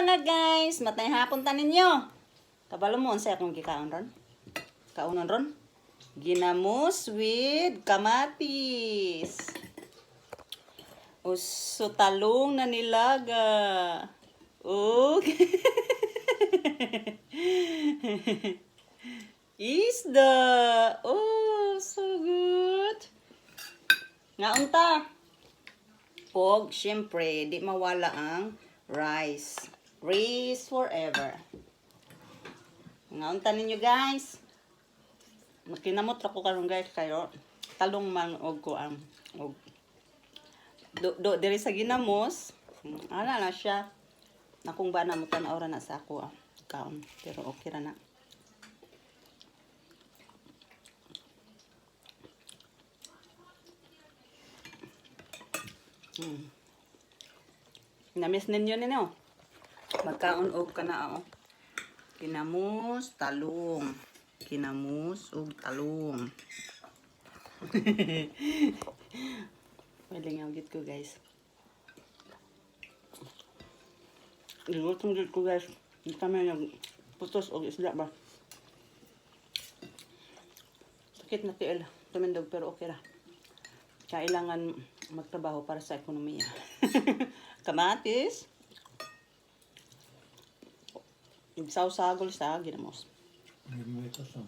na, guys. Matay hapon ta ninyo. Kabalo mo unsay akong gikaon ron? Kaunon ron? Ginamos with kamatis. Uso talong na nilaga. Okay. Isda. Oh, so good. Ngaunta. Pog, syempre, di mawala ang rice. Rice forever. Ngaunta ninyo, guys. Makinamot ra ko karon, guys, kayo. Talong man og ko ang og do, do diri sa ginamos. Ala na siya. Nakong ba na mo tan-aw ra na sa ako ah. Kaon, pero okay ra na. Namiss ninyo ninyo. Magkaon og kana oh. Kinamos, talong. Kinamos og talong. Malingaw gid ko, guys. Gigutom gid ko, guys. Hindi kami nag putos og isda ba. Sakit na tiil. Tumindog pero okay ra. Kailangan magtrabaho para sa ekonomiya. Kamatis. Sawsagol sa ginamos. Give me some.